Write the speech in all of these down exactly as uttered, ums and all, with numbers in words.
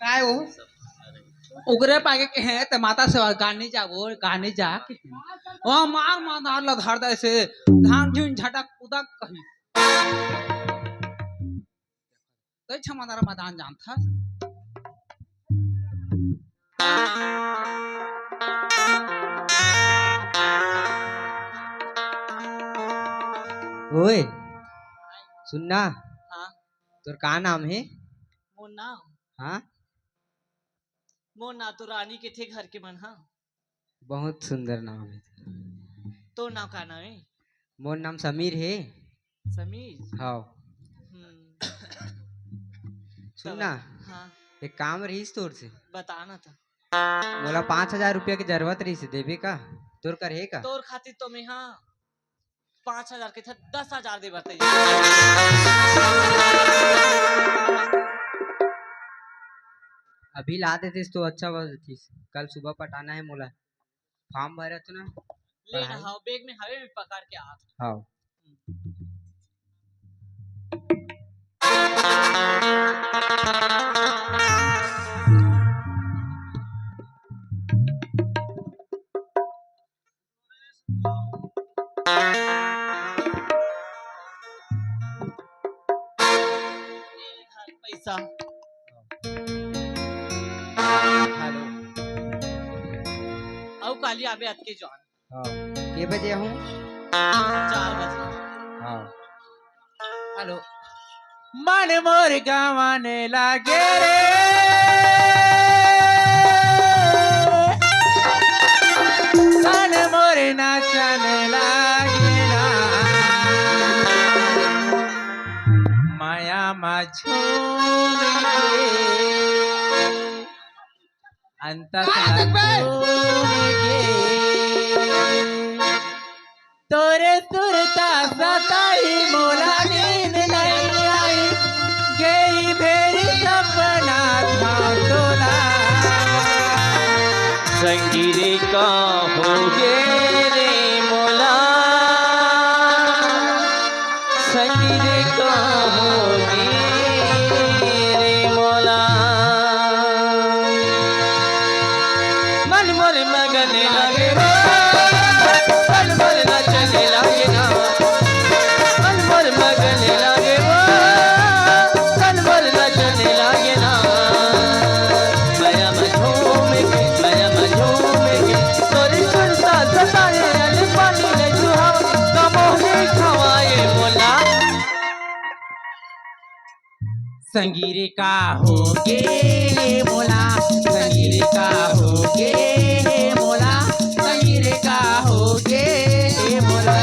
काय हो? उगरे पागे के हे, त माता से गानी जाबो, गानी जा के। वहाँ मार मार ल धर दे से, धान झुन झटक उदक कही। तै छमादार मदान जानथस। ओए, सुन ना। हाँ। तोर का नाम हे? मोर नाम? हाँ? मोर नाम तो रानी के थे घर के मन, हाँ। बहुत सुंदर नाम हे। तोर नाम का नाम हे? मोर नाम समीर हे। समीर? हाँ। हम्म। सुन ना, हाँ। एक काम रहीस तोर से। बता ना त। मोला पाँच हजार रुपया के जरूरत रहीस, देबे का? तोर कर हे का? तोर खातिर तो मैं, हाँ, पाँच हजार के थे, दस हजार दे बर तैयार। अभी ला देतेस तो अच्छा बात होतीस। कल सुबह पटाना हे मोला। फॉर्म भरत ना। ले ना, पढ़ाई। हाँ, बैग में हवे, मैं पकड़ के आत हूँ। हाँ। पैसा। हेलो। अउ काली आबे अतके जान। हाँ। के बजे आहूँ? चार बजे। हाँ। हेलो। मन मोर गवाने लागे रे, तन मोर नाचने लागे ना, माया मा झूम के अंत का तक बे? तोरे सुरता सताई मोला नींद नहीं आई, गेई भेरी सपना था तोला। संगी रे का होगे रे मोला, संगी रे का होगे रे मोला। मन मोर मगन लागे वो, मन मोर नाचने लागे ना। मन मोर मगन लागे वो, मन मोर नाचने लागे ना। माया में झूम के, माया में झूम के, तोरी सुरता सताए, अन पानी ले सुहावा, का मोहनी खवाए मोला। संगी रे का होगे मोला, संगी रे का होगे मोला, संगी रे का होगे मोला।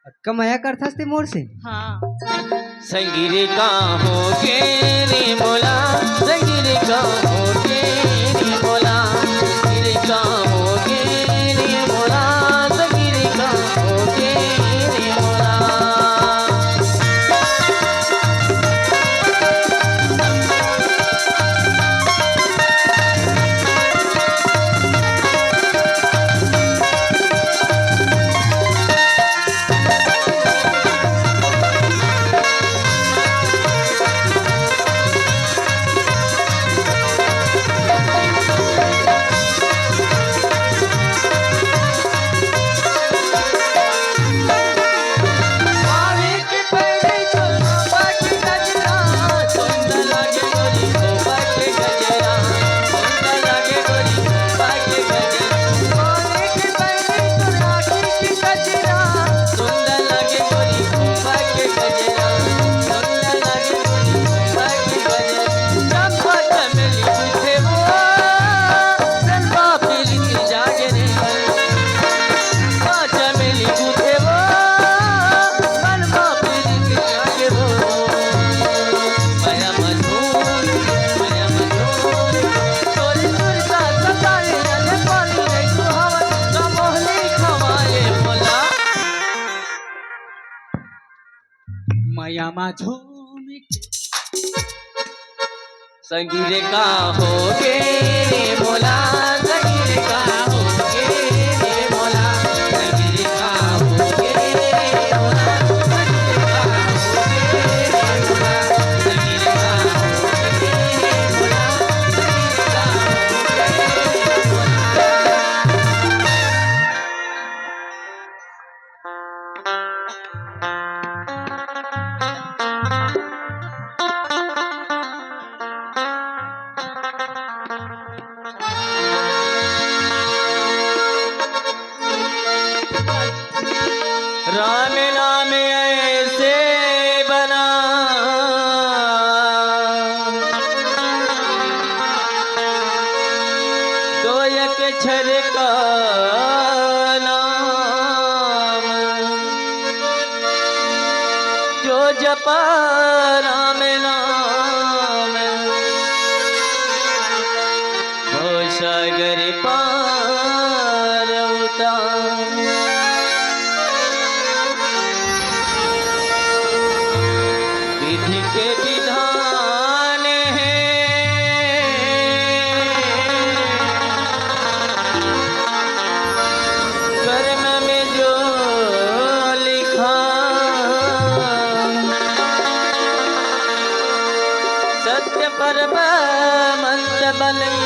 अतका मया करथस ते मोर से? हाँ। संगी रे का होगे रे मोला, संगी रे का होगे रे मोला, संगी रे का होगे रे मोला, संगी रे का होगे रे मोला। माझो में संगीरे का होगे रे मोला, संगीरे का होगे रे मोला, संगीरे का होगे रे मोला, संगीरे का होगे रे मोला, संगीरे का होगे रे मोला, संगीरे का होगे रे मोला। राम नाम ऐसे बना, दो अक्षर का नाम, जो जपा राम नाम, भवसागर पार उतार। विधि के विधान है, कर्म में जो लिखा। सत्य परम मंत बलई,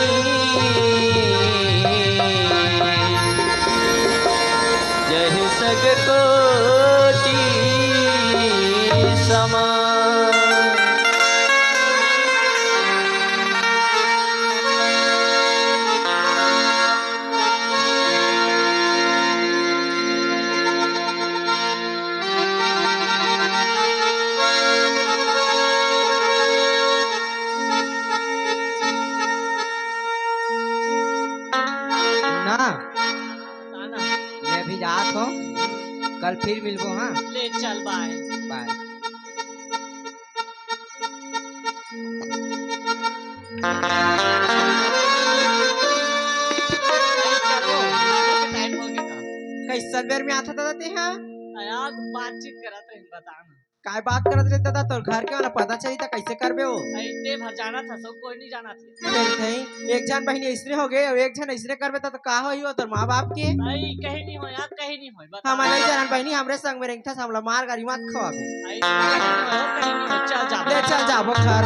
जहि सग कोटि समान। ना, ना, ना। मैं अभी जात हूँ, कल फिर मिलबो, हाँ? ले चल, बाय। बाय। टाइम हो गया। कैसन बेर में आथा दादा तेहा? यार, बातचीत करत रहे, बता ना। काय बात करत रहे दादा? तोर घर के वाला पता चली त कैसे करबे वो? अरे, ते भर जाना था, सब कोई नहीं जाना था। फिर नहीं, एक झन बहिनी ऐसने हो गए, एक झन ऐसने करबे त, त का होई वो तोर माँ बाप के? नहीं, कहीं नहीं हो यार, कहीं नहीं हो, बता। हम नहीं जानन बहिनी, हमरे संग में रेंगथस, हमला मार गारी मत खवाबे। आई, कहीं नहीं हो, कहीं नहीं हो, चल जा। ले चल जाबो घर।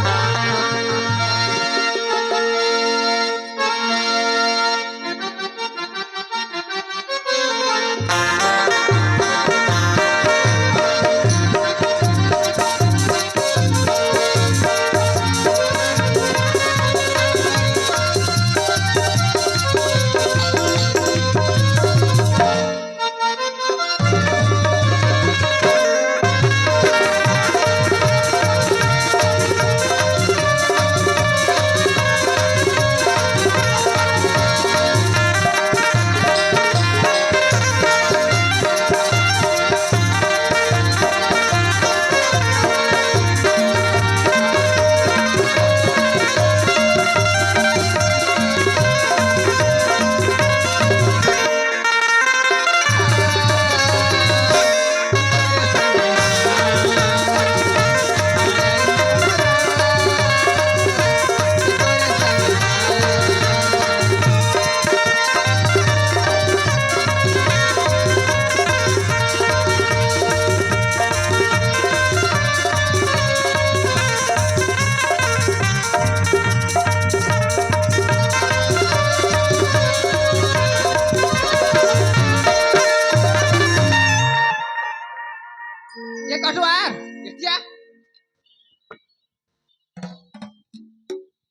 ये कठुआर, ये क्या?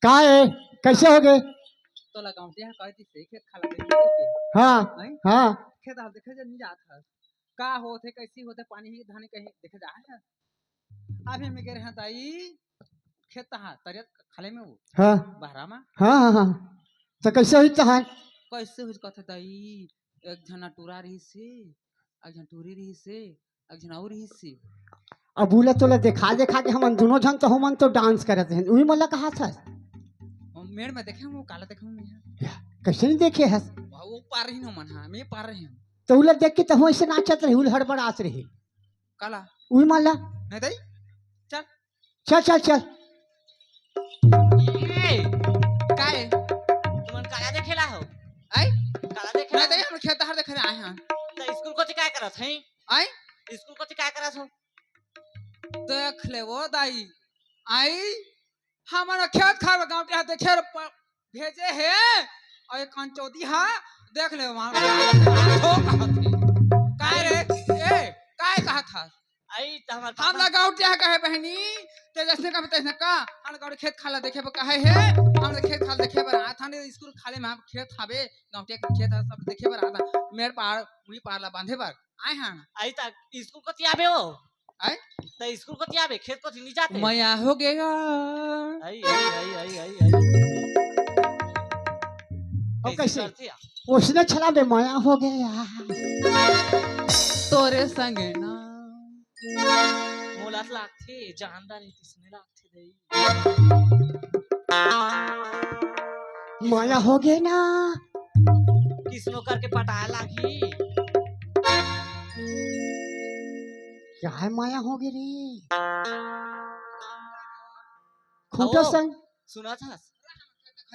का ए? कैसे हो गए? तो लगावते हैं, कहती से खेत खाला देखे के। हाँ, नहीं? हाँ। खेत हाल देखे जे नहीं जात है। का होत हे, कैसी होत हे, पानी ही धान कहीं देखे जा है। अभी मैं गे रहे दाई, खेत तहा, तरिया खाले में वो। हाँ। बहरा में। हाँ, हाँ, हाँ। तो कैसे हुई तहार? कैसे हुई कहते दाई, एक झना टूरा रही से, एक झन टूरी रही से, एक झन और रही से। अब उला तोला देखा देखा के हमन दोनों झन तो, हमन तो डांस करत हन, उही मोला कहा था। हम मेड़ में देखे, वो काला देखे मैं। या, कैसे नहीं देखे हस? वो पार रही ना मन, हाँ, मैं पार रही हूँ। तो उला देख के तो हम ऐसे नाचत रही, उल हड़बड़ात रही। काला? उही मोला। नहीं दाई? चल। चल, चल, चल। ए, काय? तुमन काला देखे ला हो? आई? काला देखे नहीं ला? दई, हम खेत हर देखे आए हैं। त स्कूल कोती काय करत हई? आई? स्कूल कोती काय करत हो? देख ले वो दाई, आई, हमन खेत खार गाँव के देखे प-, भेजे हे, अउ एक कान चौदी हा, देख ले वहाँ, हो कहत हे। काय रे? ए, काय कहत हा? आई त हमर हम पापा ला गाँव के कहे बहनी, ते जैसे कहे तैसे का, हम गाँव के खेत खाला देखे बर कहे हे, हम खेत खाला देखे बर आत हन, स्कूल खाले में हम खेत हावे, गाँव के खेत हा सब देखे बर आत हन, मेर पार, मुही पार ला बांधे बर। आए हन। आई त स्कूल कोती आबे हो? आए? त स्कूल कोती आबे, खेत कोती नहीं जाते? मया हो गया। आई, आई, आई, आई, आई, आई। अब कैसे कैसे? करथे यार? उसने छला बे, मया हो गया। तोरे संग ना। मोला त लागथे, जानदा नहीं किसने लागथे दई। मया हो गे ना। किसनो करके पटाए लागही। काय मया हो गे रे? खूंटा अहो, संग। सुनत हस?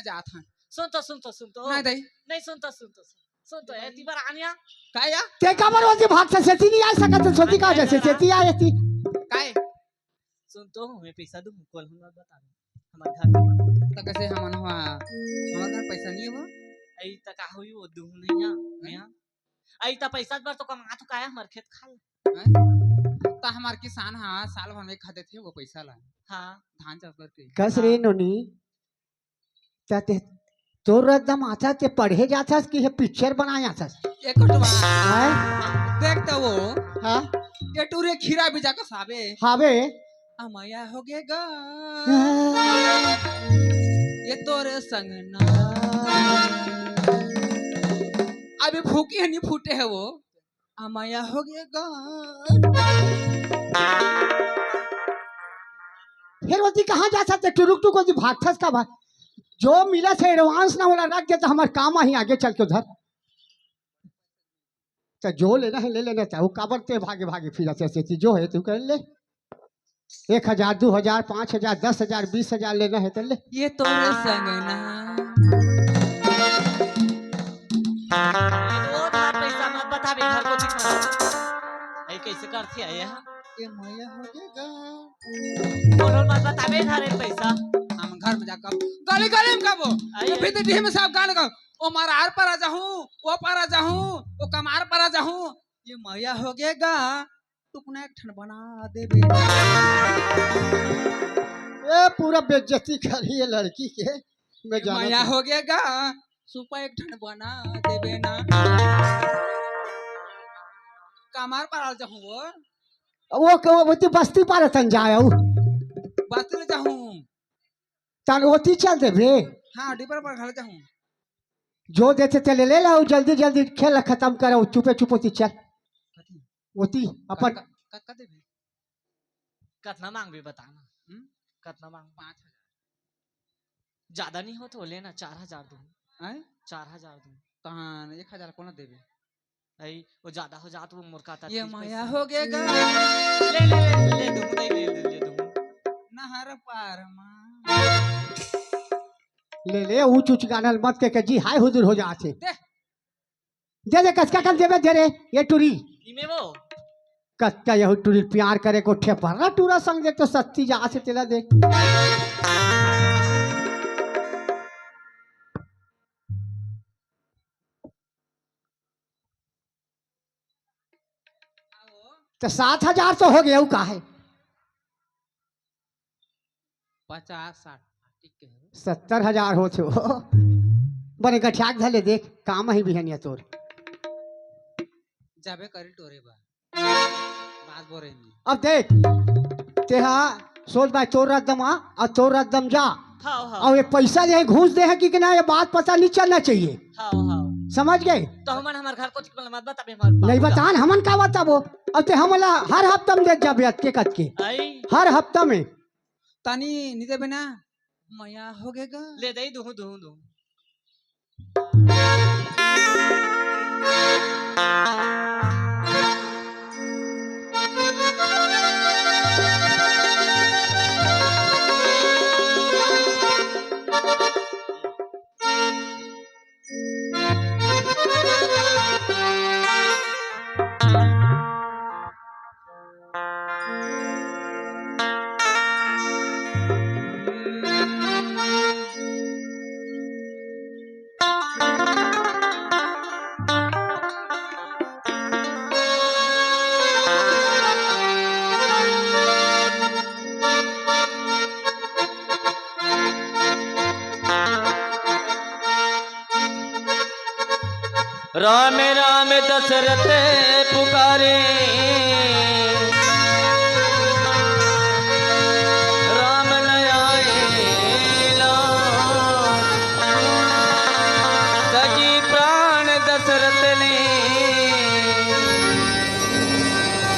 जात हन। सुन तो, सुन तो, सुन तो। नहीं दई। नहीं, सुन तो, सुन तो, सुन। सुन तो, ए, ती बर आनिया। काय या? ते काबर ओती भाग से सेती नहीं आ सकत, सोती का जैसे सेती आए ती। काय? सुन तो, मैं पैसा दूँ, कल हम बता दूँ। हमारे घर में। त कैसे हमन हुआ? हमारे घर पैसा नहीं है वो? आई त का हुई वो दूँ नहीं है, हैं? नहीं है। आई त पैसा बर तो कमा तो काया हमारे खेत खा ले। हैं? त हमार किसान हा साल भर में खा देथे वो पैसा ला। हाँ। धान चास करके। कस रे हाँ। नोनी, त ते तोर एकदम आथा ते पढ़े जाथस कि हे पिक्चर बनाए आथस? ए कोटवा। हैं? देख त वो। हाँ? ये टूरे खीरा बीजा कस हावे। हावे। अमया हो गे गा। हाँ। ये तोरे संग ना। अभी फूकी है, नहीं फूटे है वो। अमया हो गे गा। फिर ओती कहाँ जा सकते? टुरुक टुक ओती भागथस का भाग? जो मिला से एडवांस ना वाला रख दे तो हमार काम आही आगे चल के उधर। तो जो लेना है ले लेना चाहे, वो काबर ते भागे भागे फिरा से, से जो है तू कर ले। एक हजार, दो हजार, पाँच हजार, दस हजार, बीस हजार लेना है तो ले। ये तोरे संग ना। ये तो वो धार पैसा मत बताबे, घर को ठीक मत। ऐ कैसे करती है ये? ये मया हो गे गा। बोलो मत बताबे धारे पैसा। हम घर में जाकर गली गली में कबो। आई ये भी तो डीह में सब गान गा। ओ मारार पर आ जाहूँ, ओ पर आ जाहूँ, ओ कमार पर आ जाहूँ। ये मया हो गे गा। टुकना एक ठन बना देबे। ए, पूरा बेइज्जती करी ये लड़की के। मैं जानत मया हूँ। हो गे गा, सुपा एक ठन बना देबे ना। कमार पर आ जाहूँ वो। वो क-, वो तो बस्ती पर तन जाए हूँ। बस्ती ले जाहूँ। तन ओती चल देबे। हाँ, डिपर पर घर जाहूँ। जो देथे ते ले, ले ला, जल्दी, जल्दी खेल खत्म करो, चुपे चुप ओती चल। कथी? ओती, अपन क-, क-, क-, कते भी? कतना मांगबे, बता ना। हम्म? कतना मांग? पाँच हजार। ज्यादा नहीं हो तो लेना, चार हजार दूँ। हैं? चार हजार दूँ। तहान एक हजार कोन देबे? आई, वो ज्यादा हो जात, वो मोर का ये तीस मया पैसा। हो गे गा। ले, ले, ले, ले, ले दूँ, नहीं, ले, ले, ले दूँ। नहर पार मा। ले ले, ऊंच ऊंच गाना मत के, के जी हाय हुजूर हो जात हे। दे। दे दे, कतका कन देबे, दे रे, ये टूरी। इमे वो। कतका यहू टूरी प्यार करे को ठेपरा टूरा संग देख तो सत्ती जा से तेला दे। तो सात हजार तो हो गया, वो का है? पचास, साठ, ठीक है। सत्तर हजार होत हे वो। बने गठियाक धर ले देख, काम ही बिहनिया तोर। जाबे करी टोरे बा। बात बोरे नहीं। अब देख, तेहा सोच भाई, तोर रद्दम आ, और तोर रद्दम जा। हाँ, हाँ। और ये पैसा दे, घूस दे है कि, कि ना, ये बात पता नहीं चलना चाहिए। हाँ, हाँ। समझ गए? तो हमन हमार घर को ठीक मत बताबे, हमार बाप नहीं का। बतान, हमन का बताबो? अब ते हमला हर हफ्ता में दे जाबे, अतके कतके। आई। हर हफ्ता में। तनी नहीं देबे ना, मया हो गे गा। ले दे, दुहू, दुहू, दुहू। राम राम दशरथ पुकारे, राम न आए लाए। तजी प्राण दशरथ ने,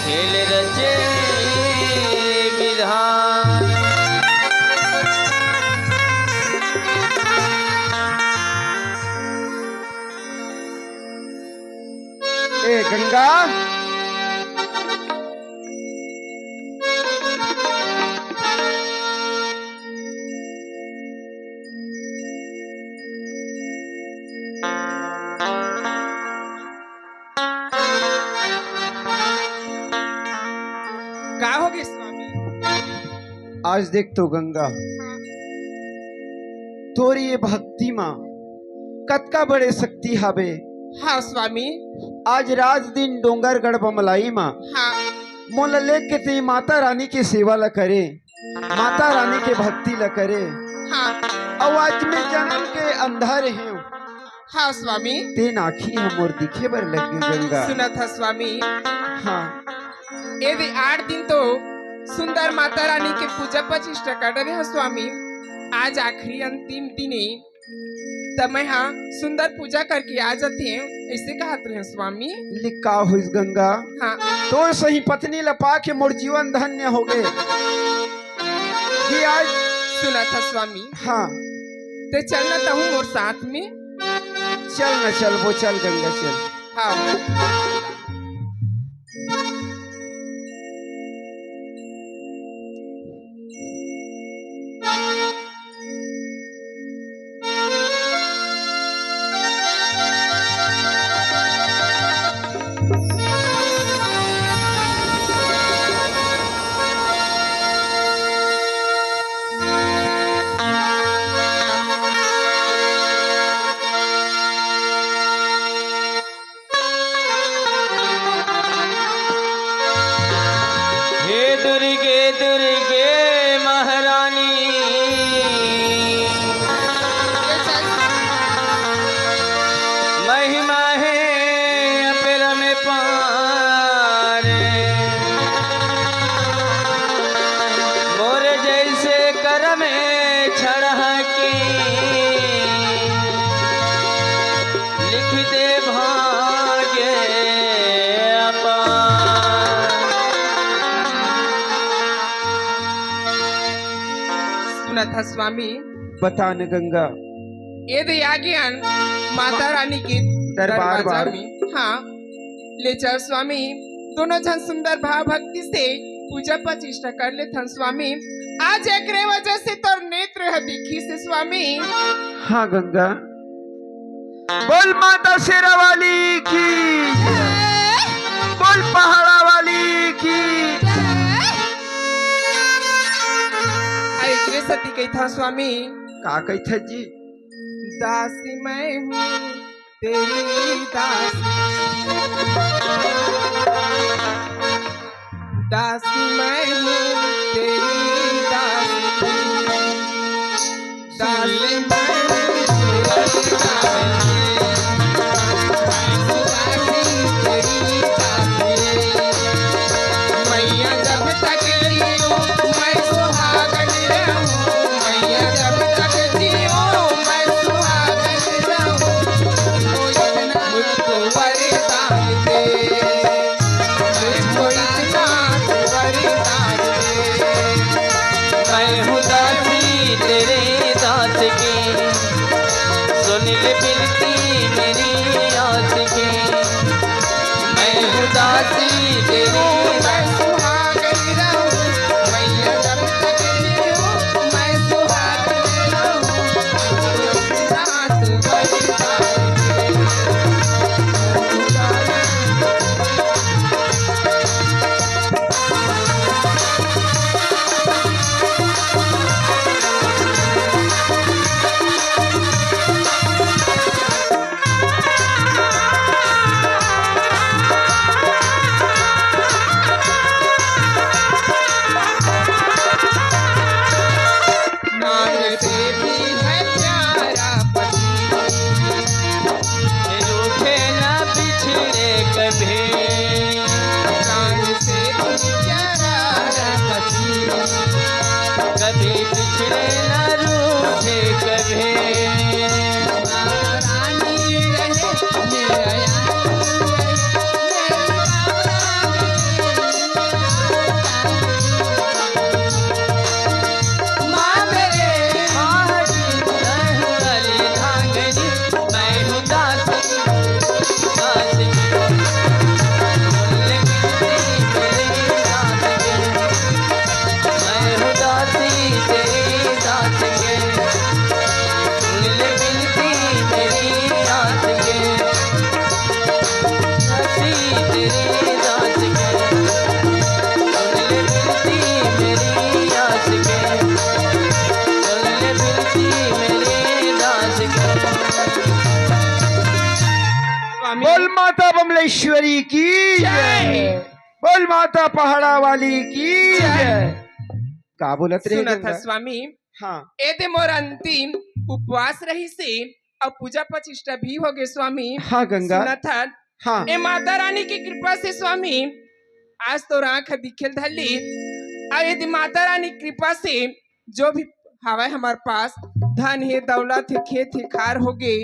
खेल रचे विधान। ए गंगा, का होगे स्वामी? आज देख तो गंगा, हाँ। तोर ये भक्ति मा कतका बड़े शक्ति हावे। हाँ स्वामी। आज रात दिन डोंगरगढ़ बमलाई मा हाँ। मोला लेके ते माता रानी के सेवा ला करे, माता रानी के भक्ति ला करे। हाँ। अउ आज मैं जनम के अंधा रहेंव। हाँ स्वामी। तेन आँखी ह मोर दिखे बर लग गे गंगा। सुनत ह स्वामी। हाँ। ए दे आठ दिन तो सुंदर माता रानी के पूजा पचिष्ठा कर डरे ह स्वामी। आज आखिरी अंतिम दिन हे, त मैं हा सुंदर पूजा करके आ जातेंव, अइसे कहत रहेंव स्वामी। ले का होइस गंगा? हाँ। तोर सही पत्नी ल पाके मोर जीवन धन्य होगे। कि आज सुनत ह स्वामी। हाँ। ते चल ना तहूँ मोर साथ में। चल ना, चल वो, चल गंगा, चल। हाँ। हे दुर्गे, दुर्गे महारानी, महिमा हे अपरम पार। मोर जैसे करम छड़हा की लिख दे भाग्य अपार। सुनत ह स्वामी। बता न गंगा। ए दे आगे हन माता रानी के दरबार दरवाजा बार। में। हाँ। ले चल स्वामी, दोनों झन सुंदर भाव भक्ति से पूजा पचिष्ठा कर लेथन स्वामी। आज एकरे वजह से तोर नेत्र ह दिखिस हे स्वामी। हाँ गंगा, बोल माता शेरा वाली की, बोल पहाड़ा वाली की। अरे एकरे सेती कहिथन स्वामी। का कहिथस जी? दासी मैं हूँ तेरी दासी, दासी मैं हूँ तेरी दासी, दासी मैं हूँ तेरी दासी, दासी तेरी दासी। मैया जब तक जियो मैं सुहागन रहूं, मैया जब तक जियो मैं सुहागन रहूं, मुझको इतना मुझको वरदान दे, मुझको इतना वरदान दे। मैं हूँ दासी तेरे दास की, सुन ले बिनती मेरी आस की। मैं हूँ दासी तेरी, मैं सुहागन रहूं, मैया जब तक जीऊं, मैं सुहागन रहूं। दास बलिदान दे। कभी पिछड़े ना रूठे कभी। रानी रहे मेरा यार, माँ मेरे, माँ जी, हरी धांगनी, मैं हूँ दास, दास की। स्वामी। बोल माता बमलेश्वरी की जय। जय। बोल माता पहाड़ा वाली की जय। जय। का बोलत रहे सुनत गंगा? हस स्वामी, हाँ। ए दे मोर अंतिम उपवास रहिसे अउ पूजा प्रतिष्ठा भी होगे स्वामी। हाँ गंगा। सुनत हस? हाँ। ए माता रानी के कृपा से स्वामी, आज तोर आँख दिखे ल धर लिस। अउ ए दे माता रानी के कृपा से जो भी हवय हमर पास, धन हे, दौलत हे, खेत हे, खार होगे,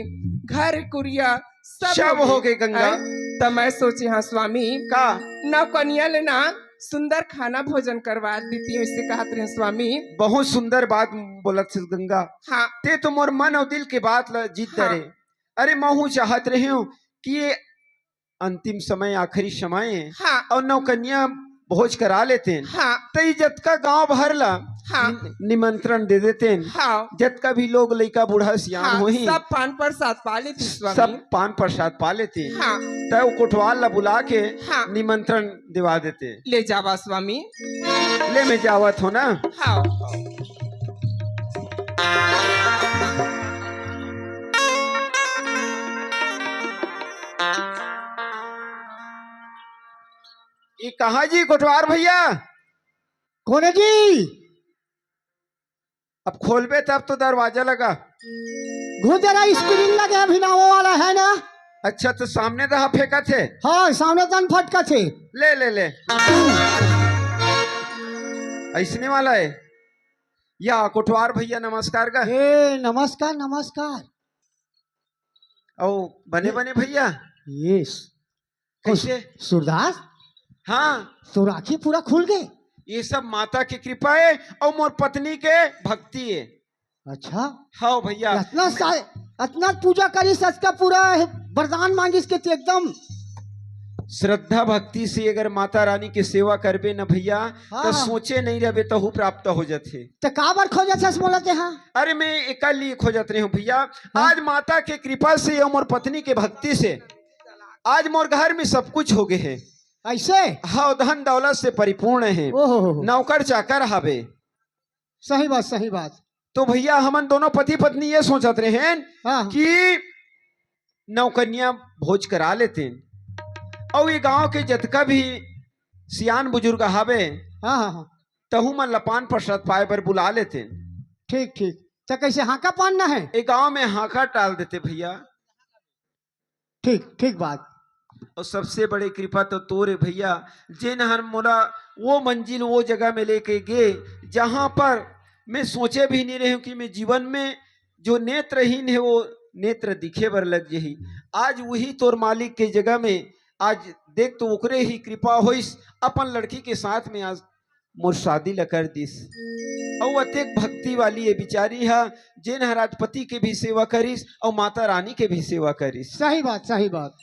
घर कुरिया, सब सब होगे। होगे गंगा। हैं? त मैं सोचे हँव स्वामी, का? नौकनिया ले ना सुंदर खाना भोजन करवा देतेंव, अइसे कहत रहेंव स्वामी। बहुत सुंदर बात बोलत हस गंगा। हाँ। ते तो मोर मन अउ दिल के बात ल जीत हाँ। डरे। अरे महूँ चाहत रहेंव कि ये अंतिम समय, आखिरी समय हे, हाँ। अउ नौकनिया भोज करा लेतेन, हाँ। त ई जतका गांव भर ला हाँ। नि-, निमंत्रण दे देतेन। हाँ। जतका भी लोग, लइका, बूढ़ा, सियान हाँ, होही, सब पान प्रसाद पा लेते स्वामी। सब पान प्रसाद पा लेते। हाँ। त वो कोटवार ला बुला के हाँ। निमंत्रण देवा देते। ले जावा स्वामी। ले मैं जावत हँव ना। हाँ। ये कहाँ जी कोटवार भैया? कोन हे जी? अब खोलबे तब तो दरवाजा लगा। घुंजरा स्प्रिंग लगे अभी नावो वाला हे ना। अच्छा, तो सामने दहा फेंकत हे। हाँ, सामने दन फटकत हे। ले, ले, ले। अइसने वाला हे। या कोटवार भैया नमस्कार का। ए, नमस्कार, नमस्कार। अउ बने, बने भैया। यस। कइसे? सूरदास, हाँ। तोर आँखी पूरा खुल गे। ये सब माता के कृपा हे अउ मोर पत्नी के भक्ति हे। अच्छा। हाँ भैया। अतना सा-, अतना पूजा करिस, अतका पूरा वरदान मांगिस के ते एकदम श्रद्धा भक्ति से अगर माता रानी के सेवा करबे न भैया, हाँ, त हाँ। सोचे नहीं रहबे तहू प्राप्त हो जाथे। त काबर खोजत हस मोला ते, हाँ? अरे मैं एकर लिए खोजत रहेंव भैया। हाँ? आज माता के कृपा से अउ मोर पत्नी के भक्ति से आज मोर घर में सब कुछ होगे हे। अइसे? हाँ, धन दौलत से परिपूर्ण हे। ओहो हो हो। नौकर चाकर हवे। सही बात, सही बात। तो भैया हमन दोनों पति पत्नी ये सोचत रहेन हाँ। कि नौकनिया भोज करा लेतेन अउ ये गांव के जतका भी सियान बुजुर्ग हवे हाँ, हाँ, हाँ। तहू मन ला पान प्रसाद पाए बर बुला लेतेन। ठीक, ठीक। त कइसे हाँका पान ना हे? ये गांव में हाँका टाल देते भैया। ठीक, ठीक बात। अउ सबसे बड़े कृपा तो तोर हे भैया, जेन हर मोला वो मंजिल, वो जगह में लेके गे, जहाँ पर मैं सोचे भी नहीं रहेंव कि मैं जीवन में जो नेत्रहीन हे, वो नेत्र दिखे बर लग जाही। आज वही तोर मालिक के जगह में, आज देख तो ओकरे ही कृपा होइस, अपन लड़की के साथ में आज मोर शादी ल कर दिस। अउ अतेक भक्ति वाली ये बिचारी ह, जेन ह राजपति के भी सेवा करिस अउ माता रानी के भी सेवा करिस। सही बात, सही बात।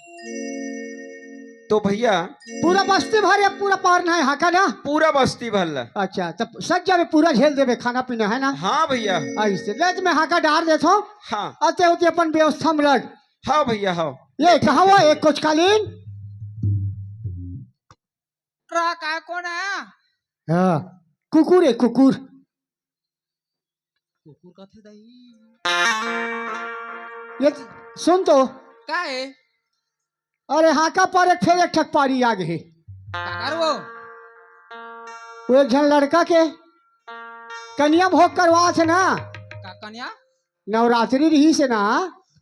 तो भैया पूरा बस्ती भर या पूरा पार ना हे हाँका ना? पूरा बस्ती भर ला। अच्छा, तब सज्जा में पूरा झेल देबे खाना पीना हे ना? हाँ भैया। अइसे ले त मैं हाँका डार देथँव। हाँ। अते होती अपन व्यवस्था में लग। हाँ भैया, हाँ। ये कहाँ हुआ एक कोचकालीन? रा का कोन हे? हाँ, कुकुर हे, कुकुर। कुकुर कथे दाई। ये सुन तो। का हे? अरे हाँका पर एक फेर एक ठक पारी आ गे हे। काकर वो? वो एक झन लड़का के कनिया भोग करवात हे ना। का कनिया? नवरात्रि रहिस हे ना।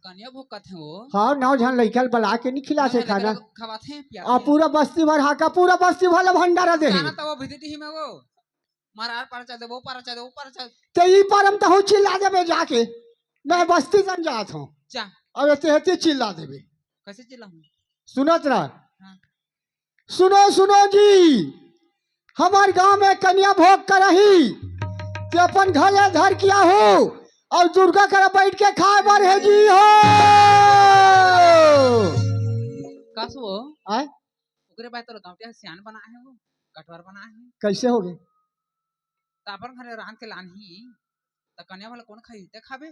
कनिया भोग कथे वो। हाँ, नौ झन लइका ल बला के नहीं खिलात हे खाना। खवात हे, पियात हे। पूरा बस्ती भर हाँका, पूरा बस्ती भर ला भंडारा दे हे। जाना त वो विजिट ही में वो। मार आर पार चल दे, वो पार चल दे, वो पार चल। ते ई पार हम तहूँ चिल्ला देबे जाके, मैं बस्ती जन जात हूँ। जा। अब एते हेती चिल्ला देबे। कैसे चिल्ला हूँ? सुनत रह। हाँ। सुनो, सुनो जी, हमर गांव में कन्या भोग करही, ते अपन घर ले धर के आहू अउ दुर्गा करा बैठ के खाए बर हे जी हो। कस वो? आय? ओकरे बाद तोला गांवटिया सियान बना हे वो, कटवर बना हे। कैसे होगे? त अपन घरे रांध के लानही, त कन्या वाला कौन खाही? ते खाबे?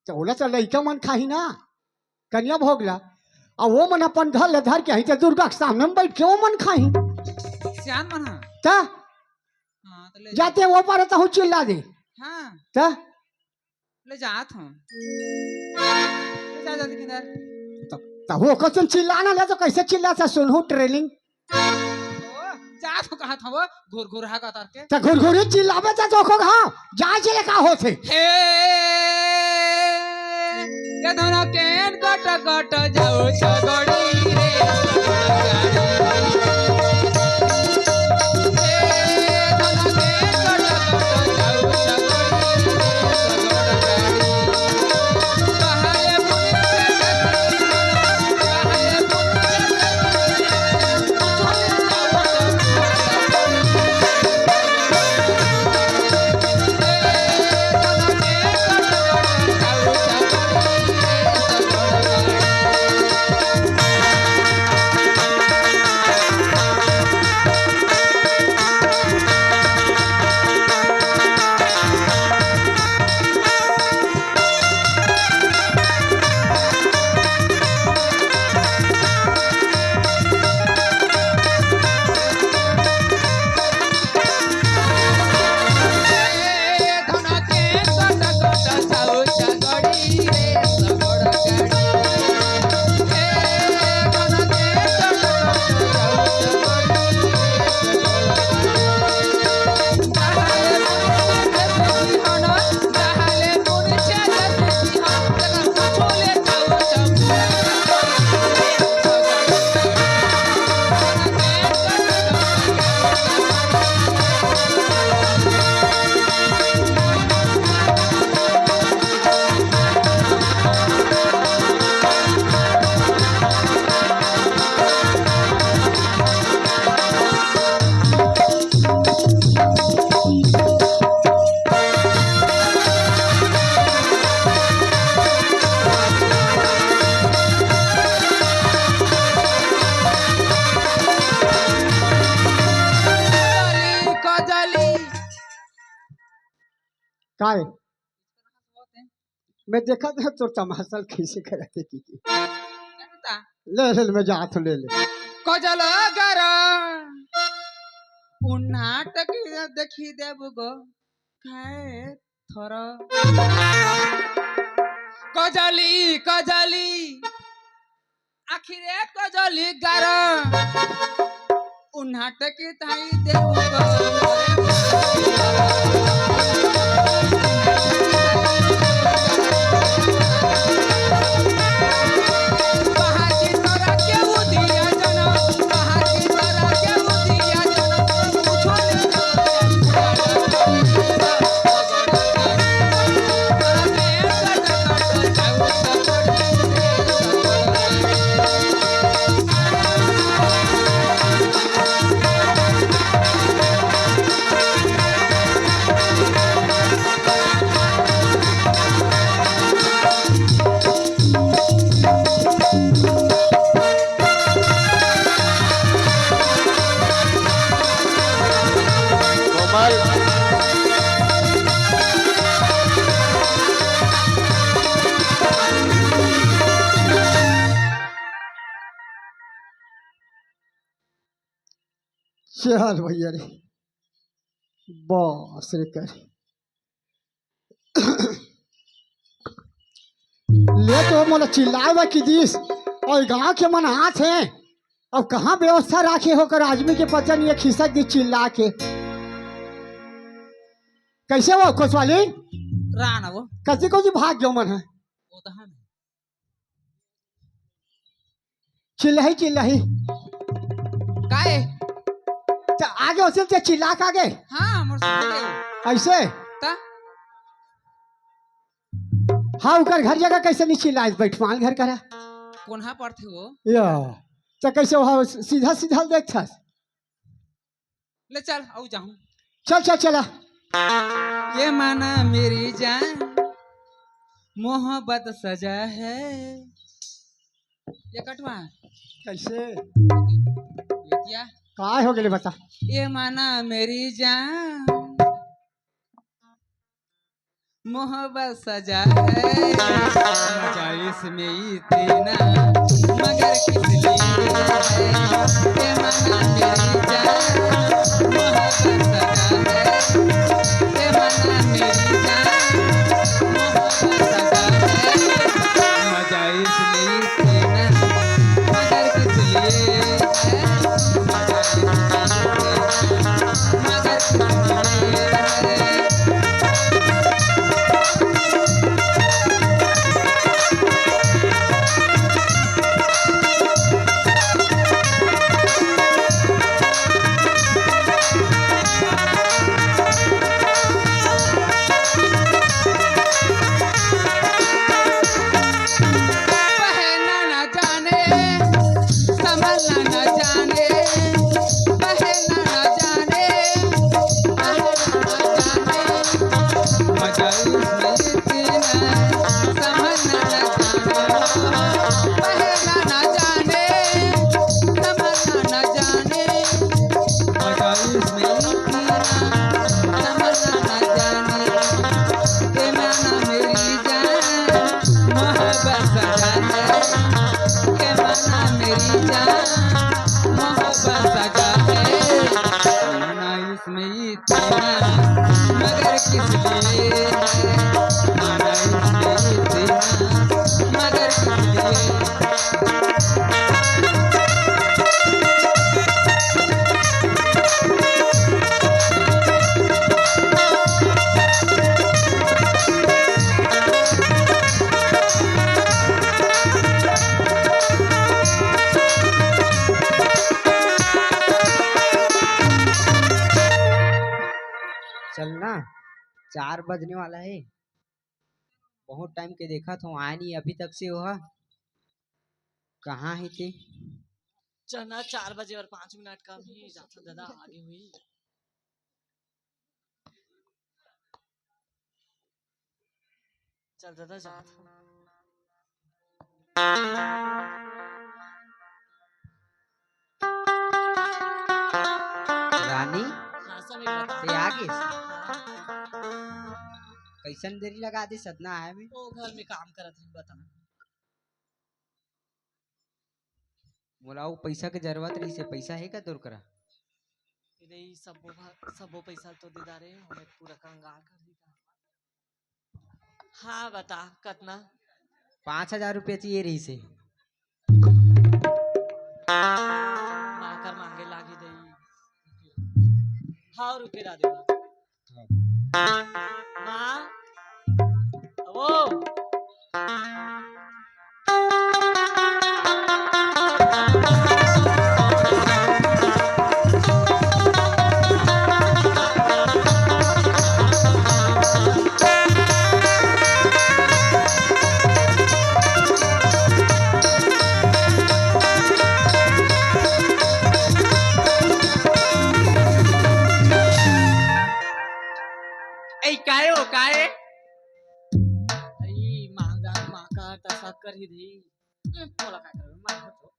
त ओला त लइका मन खाही ना, कन्या भोग ला। अउ वो मन अपन घर ले धर के आही, त दुर्गा के सामने में बैठ के वो मन खाही। सियान मन हा? त हाँ, त ले जाते वो पार तहूँ चिल्ला दे। हाँ। त ले जात हूँ। ले जा जल्दी किंदर। त, त वो कसन चिल्लाना ले तो कैसे चिल्ला सा सुनहूँ ट्रेनिंग। ओ, जात हूँ कहा था वो घुर घुर हा का तार के। त घुर घुर चिल्लाबे त तो को कहा जा चिल्ले का होथे। हे, ये दोनों केन कट कट जाऊ सगड़ी रे। काय? मैं देखा था तोर तमाशा ल कैसे करत हे की, की। ले, ले, ले, मैं जात हूँ, ले, ले। कजल गरा, उ नाटक देखी देबो गो, खाए थोरो। कजली, कजली, आखिरे कजली गरा। उन्हाट के ताई देव कोमल। चल भैया रे, बस रे कर। ले तो मोला चिल्लाए बर की दिस, अउ गांव के मन आत हे, अब कहाँ व्यवस्था राखे हो कर आदमी के पता नहीं है, खिसक दी चिल्ला के। कैसे हो कोतवाली? रान वो। कसी कोती भाग गयो मन हे? वो तो है नहीं। चिल्लाही, चिल्लाही। काय? त आगे होसिल ते चिल्ला का आगे। हाँ, मोर सुन ले। ऐसे? ता? हाँ, उकर घर जगह कैसे नहीं चिल्लाए, बैठवान घर करा। कोन्हा पड़थे वो? या, तो कैसे वहाँ सीधा सीधा देखथस? ले चल, आऊ जाहूं। चल, चल, चला। ये माना मेरी जान, मोहब्बत सजा है। ये कटवा। कैसे? ये क्या? काय हो गेले बता? ये माना मेरी जान, मोहब्बत सजा है, मजा इसमें इतना, मगर किस लिए है? ये माना मेरी जान, मोहब्बत सजा है, ये माना मेरी जान, मोहब्बत सजा है, मजा इसमें इतना, मगर किस लिए है? पहलना न जाने, संभलना न जाने, पहलना न जाने, पहलना न जाने। मजा इसमें इतना, संभलना न जाने, पहलना न जाने, संभलना न जाने। मजा इसमें इतना, संभलना न जाने। ये माना मेरी जान, मोहब्बत सजा है। ये माना मेरी जान, मोहब्बत सजा है। माना इसमें इतना, मगर किस लिए है? माना इसमें इतना, मगर किस लिए? चलना, चार बजने वाला है। बहुत टाइम के देखत हूँ, आय नहीं अभी तक से। ओहा कहाँ है ते? चलना, चार बजे और पाँच मिनट का भी जाता दादा आगे हुई। चल दादा, जात हूँ। रानी, हाँ, सब एक बता। ते आ गिस? हाँ। कैसन देरी लगा दे सदना आए में? वो घर में काम करत रही, बता। मोला अउ पैसा के जरूरत रहिसे, पैसा हे का तोर करा? नहीं, सबो भा-, सबो पैसा तो दे डारे, हमें पूरा कंगाल कर दी। हाँ, बता, कतना? पाँच हजार रुपया चाहिए रहिसे। माँ कर मांगे लागी दई। हाँ, रुपये ला देना। हाँ। माँ, वो। ए, काय हो, काय? ई मांगा, मांगा, तसा कर ही दी। हम्म, बोला काय करूँ, मैं तो।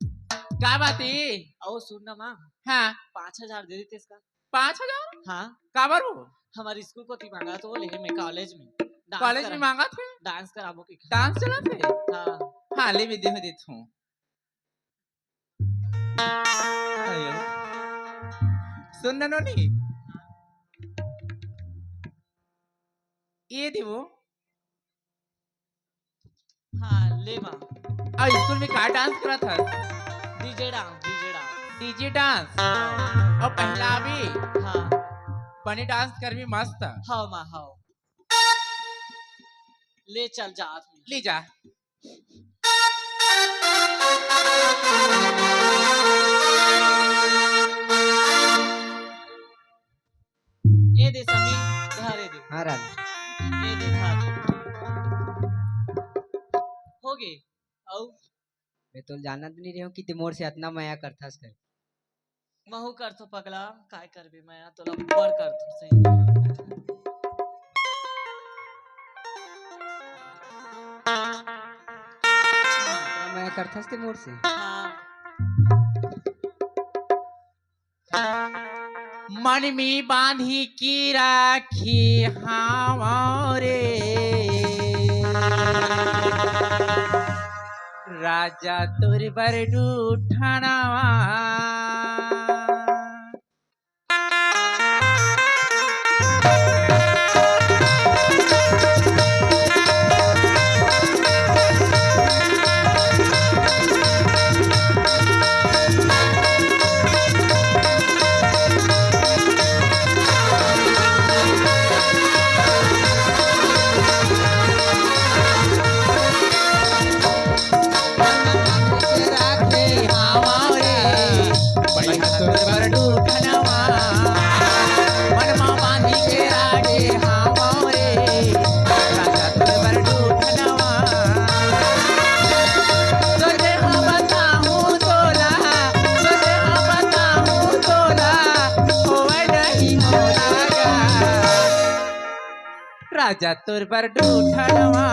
का बात हे? अउ सुन ना माँ। हाँ। पाँच हजार दे देते इसका। पाँच हजार? हाँ। काबर हो? हमारे स्कूल कोती मांगा तो ले मैं कॉलेज में डांस कॉलेज में करा-, मांगा थे? डांस कराबो के। डांस चला थे? हाँ। हाँ, ले मैं दे देता हूँ। अयो। सुन ना नोनी। ये देवो। हाँ, ले माँ। आ, स्कूल में का डांस करत हस? DJ dance, DJ dance. DJ dance? हाँ। अउ पहला भी? हाँ। बने डांस करबी मस्त। हाँ माँ, हाँ। ले चल जा आदमी। ले जा। दे समी, धरे दे। हाँ रानी। ये दे धर। हो गे। अउ मैं तो जानत नहीं रहे हूँ कि ते मोर से अतना मया करथस कर। महू करथो पगला, काय करबे, मया तो लब्बर करथो से। अतना मया करथस ते मोर से। हाँ। मन में बांधी के राखे हावं रे, राजा तोर बर दू ठन नवा। राजा तोर बर दू ठन नवा।